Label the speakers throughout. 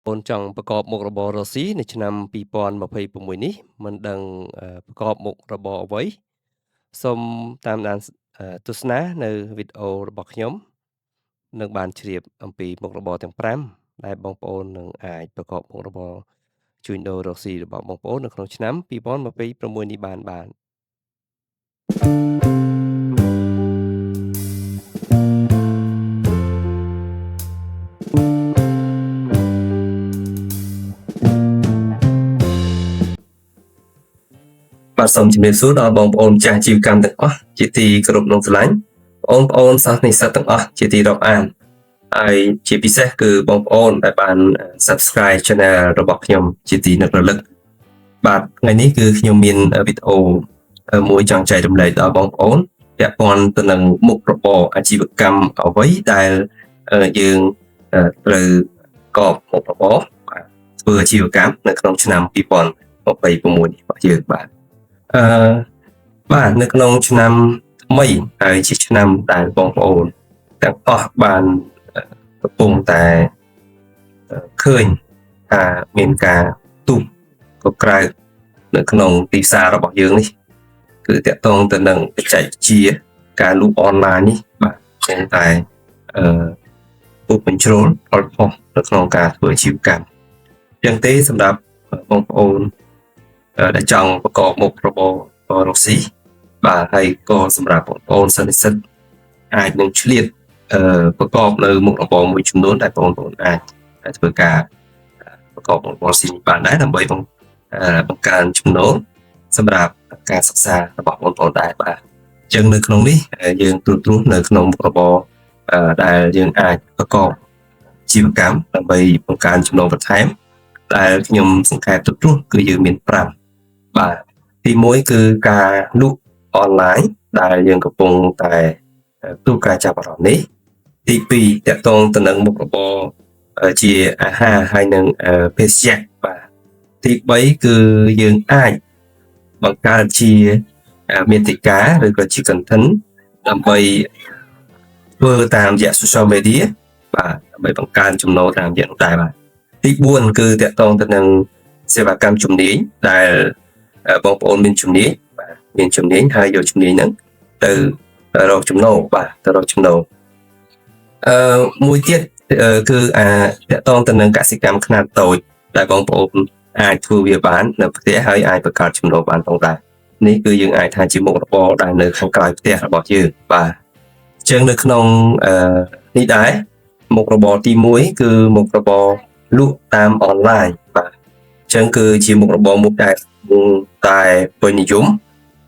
Speaker 1: អូនចង់ប្រកបមុខរបររកស៊ីនៅឆ្នាំ2026នេះមិនដឹងប្រកបមុខរបរអ្វីសូមតាមដានទស្សនានៅវីដេអូរបស់ខ្ញុំនឹងបានជ្រាបអំពីមុខរបរទាំង5ដែលបងប្អូននឹងអាចប្រកបមុខរបរជួញដូររកស៊ីរបស់បងប្អូននៅក្នុងឆ្នាំ2026នេះបានបាទបាទសូមជម្រាបសួរដល់បងប្អូនម្ចាស់អាជីវកម្មទាំងអស់ជាទីគោរពនិងស្រឡាញ់បងប្អូនសិស្សនិស្សិតទាំងអស់ជាទីរាប់អានហើយជាពិសេសគឺបងប្អូនដែលបាន Subscribe Channel របស់ខ្ញុំជាទីនឹករលឹកបាទថ្ងៃនេះគឺខ្ញុំមានវីដេអូមួយចង់ចែករំលែកដល់បងប្អូនពាក់ព័ន្ធទៅនឹងមុខរបរអាជីវកម្មអ្វីដែលយើងត្រូវកបមុខរបរបាទធ្វើអាជីវកម្មនៅក្នុងឆ្នាំ2026នេះរបស់យើងបាទអឺបាទនៅក្នុងឆ្នាំថ្មីហើយជាឆ្នាំដែលបងប្អូនទាំងអស់បានកំពុងតែឃើញថាមានការទុះក៏ក្រៅនៅក្នុងទីផ្សាររបស់យើងនេះគឺតាក់ទងទៅនឹងបច្ចេកវិទ្យាការលក់អនឡាញនេះបាទកំពុងតែអឺពុះបញ្ជ្រុលផលផុសនៅក្នុងការធ្វើអាជីវកម្មយ៉ាងទេសម្រាប់បងប្អូនដែលចង់ប្រកបមុខរបររកស៊ីបាទហើយក៏សម្រាប់បងប្អូនសិស្សនិស្សិតអាចនឹងឆ្លៀតប្រកបនៅមុខរបរមួយចំនួនដែលបងប្អូនអាចធ្វើការប្រកបមុខរបរស៊ីបានដែរដើម្បីបង្កើនចំណូលសម្រាប់ការសិក្សារបស់បងប្អូនដែរបាទអញ្ចឹងនៅក្នុងនេះយើងត្រួតត្រួសនៅក្នុងមុខរបរដែលយើងអាចប្រកបជីវកម្មដើម្បីបង្កើនចំណូលបន្ថែមដែលខ្ញុំសង្ខេបត្រួតត្រួសគឺយើងមាន5បាទទី1គឺការលក់អនឡាញដែលយើងកំពុងតែទូការចាប់អារម្មណ៍នេះទី2តកតងទៅនឹងមុខរបរជាអាហារហើយនិងភេសជ្ជៈបាទទី3គឺយើងអាចបង្កើតជាមាតិកាឬក៏ជា content ដើម្បីធ្វើតាមរយៈ social media បាទដើម្បីបង្កើនចំណូលតាមរយៈនោះដែរបាទទី4គឺតកតងទៅនឹងសេវាកម្មជំនាញដែលបងប្អូនមានជំនាញបាទមានជំនាញហើយយកជំនាញហ្នឹងទៅរកចំណូលបាទទៅរកចំណូលអឺមួយទៀតគឺអាតកតងទៅនឹងកសិកម្មខ្នាតតូចដែលបងប្អូនអាចធ្វើវាបាននៅផ្ទះហើយអាចបង្កើតចំណូលបានផងដែរនេះគឺយើងអាចថាជាមុខរបរដែលនៅខាងក្រៅផ្ទះរបស់យើងបាទអញ្ចឹងនៅក្នុងអឺនេះដែរមុខរបរទី1គឺមុខរបរលក់តាមអនឡាញបាទអញ្ចឹងគឺជាមុខរបរមួយដែលតែពេញនិយម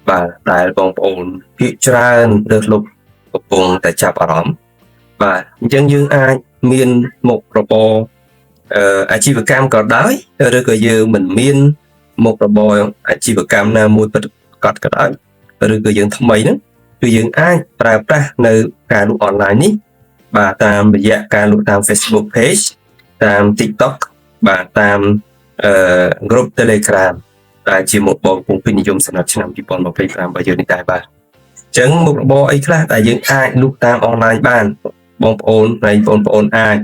Speaker 1: បាទដែលបងប្អូនភាគច្រើនលើសលប់កំពុងតែចាប់អារម្មណ៍បាទអញ្ចឹងយើងអាចមានមុខរបរអាជីវកម្មក៏ដោយឬក៏យើងមិនមានមុខរបរអាជីវកម្មណាមួយពិតប្រាកដក៏ដោយឬក៏យើងថ្មីហ្នឹងគឺយើងអាចប្រើប្រាស់នៅការលក់អនឡាញនេះបាទតាមរយៈការលក់តាម Facebook Page តាម TikTok បាទតាមអឺ group Telegram ដែលជាមុខរបរកំពុងពេញនិយមសម្រាប់ឆ្នាំ2025របស់យើងនេះដែរបាទអញ្ចឹងមុខរបរអីខ្លះដែលយើងអាចលក់តាមអនឡាញបានបងប្អូនហើយបងប្អូនអាច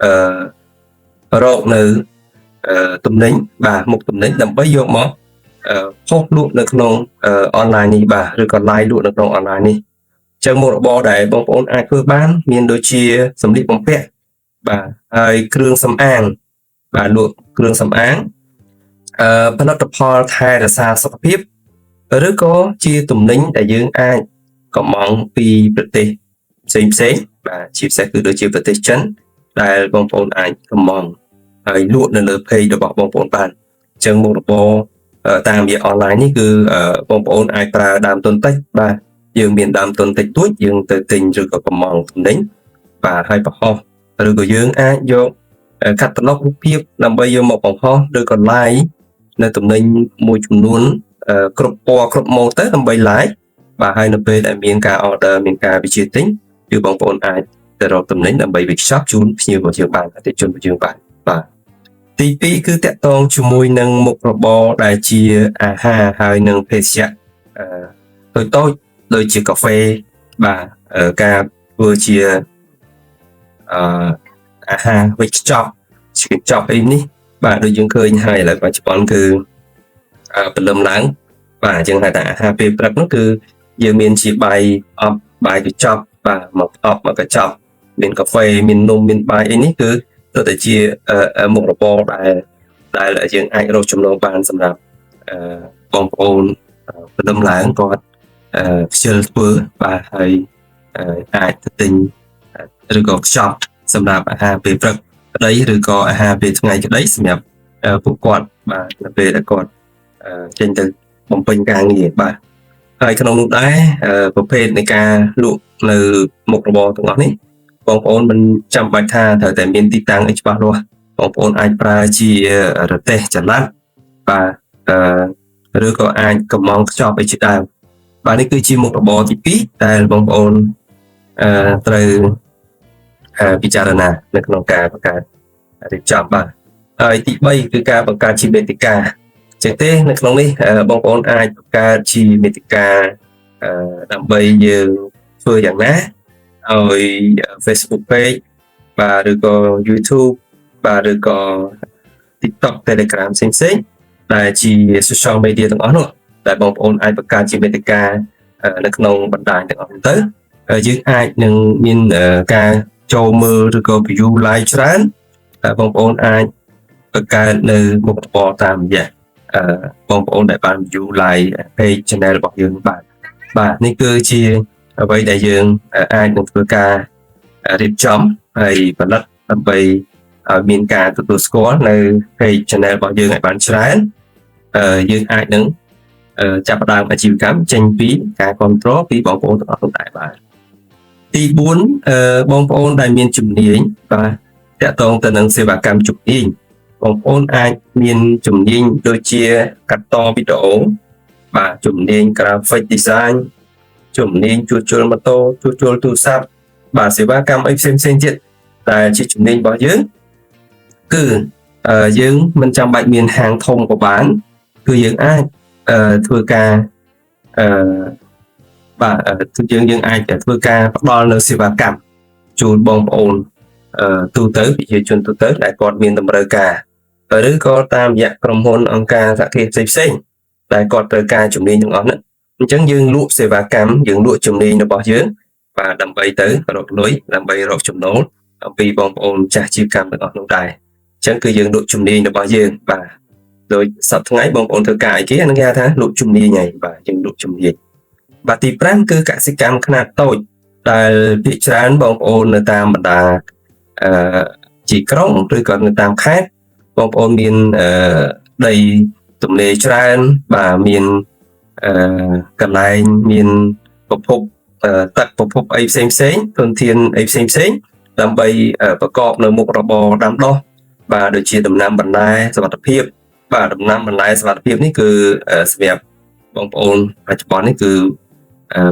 Speaker 1: អឺរកនៅទំនិញបាទមុខទំនិញដើម្បីយកមកផុសលក់នៅក្នុងអនឡាញនេះបាទឬក៏ live លក់នៅក្នុងអនឡាញនេះអញ្ចឹងមុខរបរដែលបងប្អូនអាចធ្វើបានមានដូចជាសម្លៀកបំពាក់បាទហើយគ្រឿងសម្អាងបាទលក់គ្រឿងសម្អាងផលិតផលថែរក្សាសុខភាពឬក៏ជាទំនិញដែលយើងអាចកម្ម៉ង់ពីប្រទេសផ្សេងផ្សេងបាទជាពិសេសគឺដូចជាប្រទេសចិនដែលបងប្អូនអាចកម្ម៉ង់ហើយលក់នៅលើ page របស់បងប្អូនបានអញ្ចឹងមុខរបរតាមរយៈអនឡាញនេះគឺបងប្អូនអាចប្រើដើមទុនតិចបាទយើងមានដើមទុនតិចតួចយើងទៅទិញឬក៏កម្ម៉ង់ទំនិញបាទហើយបង្ហោះឬក៏យើងអាចយកកាតាឡុករូបភាពដើម្បីយកមកបង្ហោះឬក៏ live នៅទំនិញមួយចំនួនគ្រប់ពណ៌គ្រប់ម៉ូដទៅដើម្បី live បាទហើយនៅពេលដែលមានការ order មានការវិជាទិញគឺបងប្អូនអាចទៅរកទំនិញដើម្បីវេចខ្ចប់ជូនភ្ញៀវរបស់យើងបានអតិថិជនរបស់យើងបានបាទទី2គឺតាក់ទងជាមួយនឹងមុខរបរដែលជាអាហារហើយនិងភេសជ្ជៈតូចតូចដូចជាកាហ្វេបាទការធ្វើជាអឺអាហារវេចខ្ចប់ កញ្ចប់អីនេះបាទដូចយើងឃើញហើយឥឡូវបច្ចុប្បន្នគឺព្រលឹមឡើងបាទអញ្ចឹងហៅថាអាហារពេលព្រឹកនោះគឺយើងមានជាបាយអប់បាយកញ្ចប់បាទមកអប់មកកញ្ចប់មានកាហ្វេមាននំមានបាយអីនេះគឺទៅតែជាមុខរបរដែលយើងអាចរកចំណូលបានសម្រាប់បងប្អូនព្រលឹមឡើងគាត់ខ្ជិលធ្វើបាទហើយអាចទៅទិញឬក៏ខ្ចប់សម្រាប់អាហារពេលព្រឹកក្តីឬក៏អាហារពេលថ្ងៃក្តីសម្រាប់ពួកគាត់បាទនៅពេលដែលគាត់ចេញទៅបំពេញការងារបាទហើយក្នុងនោះដែរប្រភេទនៃការលក់នៅមុខរបរទាំងអស់នេះបងប្អូនមិនចាំបាច់ថាត្រូវតែមានទីតាំងអីច្បាស់លាស់បងប្អូនអាចប្រើជារទេះចល័តបាទឬក៏អាចកំងខ្ចប់អីជាដើមបាទនេះគឺជាមុខរបរទី2ដែលបងប្អូនត្រូវពិចារណានៅក្នុងការបង្កើតរៀបចំបាទហើយទី3គឺការបង្កើតជាវេទិកាចឹងទេនៅក្នុងនេះបងប្អូនអាចបង្កើតជាវេទិកាដើម្បីយើងធ្វើយ៉ាងណាឲ្យ Facebook page បាទឬក៏ YouTube បាទឬក៏ TikTok Telegram ផ្សេងៗដែលជា social media ទាំងអស់នោះដែលបងប្អូនអាចបង្កើតជាវេទិកានៅក្នុងបណ្ដាញទាំងអស់នោះទៅយើងអាចនឹងមានការចូលមើលឬក៏ view live ច្រើនបងប្អូនអាចបង្កើតនៅមុខរបរតាមរយៈបងប្អូនដែលបាន view live page channel របស់យើងបាទបាទនេះគឺជាអ្វីដែលយើងអាចនឹងធ្វើការរៀបចំហើយផលិតដើម្បីឲ្យមានការទទួលស្គាល់នៅ page channel របស់យើងឲ្យបានច្រើនយើងអាចនឹងចាប់ផ្ដើមអាជីវកម្មចេញពីការគ្រប់គ្រងពីបងប្អូនទាំងអស់នោះដែរបាទទី4បងប្អូនដែលមានជំនាញបាទតាក់ទងទៅនឹងសេវាកម្មជំនាញបងប្អូនអាចមានជំនាញដូចជាកាត់តវីដេអូបាទជំនាញ graphic design ជំនាញជួសជុលម៉ូតូជួសជុលទូរស័ព្ទបាទសេវាកម្មអីផ្សេងផ្សេងទៀតដែលជាជំនាញរបស់យើងគឺយើងមិនចាំបាច់មានហាងធំក៏បានគឺយើងអាចធ្វើការអឺបាទយើងអាចធ្វើការផ្ដល់នៅសេវាកម្មជូនបងប្អូនទូទៅប្រជាជនទូទៅដែលគាត់មានតម្រូវការឬក៏តាមរយៈក្រុមហ៊ុនអង្គការសហគ្រាសផ្សេងៗដែលគាត់ត្រូវការជំនាញទាំងអស់ហ្នឹងអញ្ចឹងយើងលក់សេវាកម្មយើងលក់ជំនាញរបស់យើងបាទដើម្បីទៅរកលុយដើម្បីរកចំណូលអំពីបងប្អូនម្ចាស់អាជីវកម្មទាំងអស់នោះដែរអញ្ចឹងគឺយើងលក់ជំនាញរបស់យើងបាទដោយសប្តាហ៍ថ្ងៃបងប្អូនធ្វើការអីគេអានឹងគេហៅថាលក់ជំនាញហើយបាទយើងលក់ជំនាញបាទទី5គឺកសិកម្មខ្នាតតូចដែលភាគច្រើនបងប្អូននៅតាមបណ្ដាអឺជាក្រុងឬក៏នៅតាមខេត្តបងប្អូនមានអឺដីទំនេរច្រើនបាទមានអឺកន្លែងមានប្រភពទឹកប្រភពអីផ្សេងផ្សេងធនធានអីផ្សេងផ្សេងដើម្បីប្រកបនៅមុខរបរដាំដុះបាទដូចជាដំណាំបន្លែសុវត្ថិភាពបាទដំណាំបន្លែសុវត្ថិភាពនេះគឺសម្រាប់បងប្អូនបច្ចុប្បន្ននេះគឺ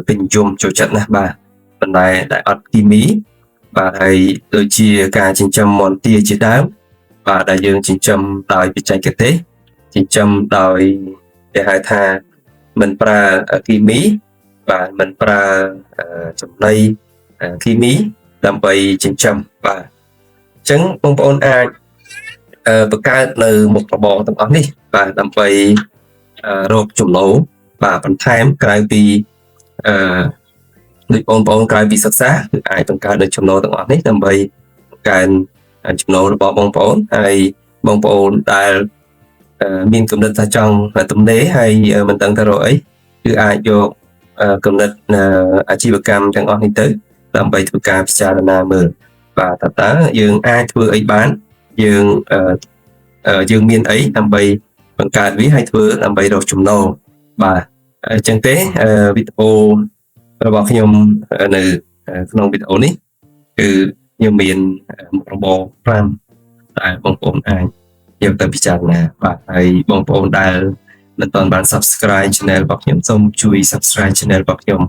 Speaker 1: ពេញនិយមចូលចិត្តណាស់បាទបន្លែដែលអត់គីមីបាទហើយដូចជាការចិញ្ចឹមមាន់ទាជាដើមបាទដែលយើងចិញ្ចឹមដោយបច្ចេកទេសចិញ្ចឹមដោយគេហៅថាមិនប្រើគីមីបាទមិនប្រើចំណីគីមីដើម្បីចិញ្ចឹមបាទអញ្ចឹងបងប្អូនអាចបង្កើតនៅមុខរបរទាំងអស់នេះបាទដើម្បីរកចំណូលបាទបន្ថែមក្រៅពីអឺដូចបងប្អូនក្រៅពីសិក្សាគឺអាចបង្កើតនៅចំណូលទាំងអស់នេះដើម្បីបង្កើនចំណូលរបស់បងប្អូនហើយបងប្អូនដែលមានគំនិតថាចង់ទំនេរហើយមិនដឹងទៅរកអីគឺអាចយកគំនិតអាជីវកម្មទាំងអស់នេះទៅដើម្បីធ្វើការពិចារណាមើលបាទតើយើងអាចធ្វើអីបានយើងយើងមានអីដើម្បីបង្កើតវាហើយធ្វើដើម្បីរកចំណូលបាទអញ្ចឹងទេវីដេអូរបស់ខ្ញុំនៅក្នុងវីដេអូនេះគឺខ្ញុំមានមុខរបរ5ដែលបងប្អូនអាចយកទៅពិចារណាបាទហើយបងប្អូនដែលមិនទាន់បាន Subscribe Channel របស់ខ្ញុំសូមជួយ Subscribe Channel របស់ខ្ញុំ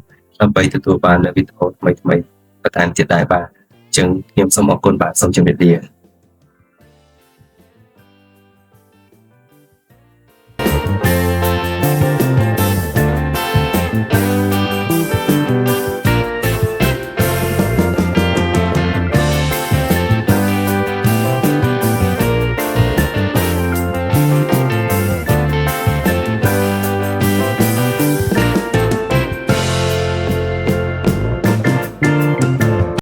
Speaker 1: ដើម្បីទទួលបាននូវវីដេអូថ្មីៗបន្ថែមទៀតដែរបាទអញ្ចឹងខ្ញុំសូមអរគុណបាទសូមជម្រាបលា។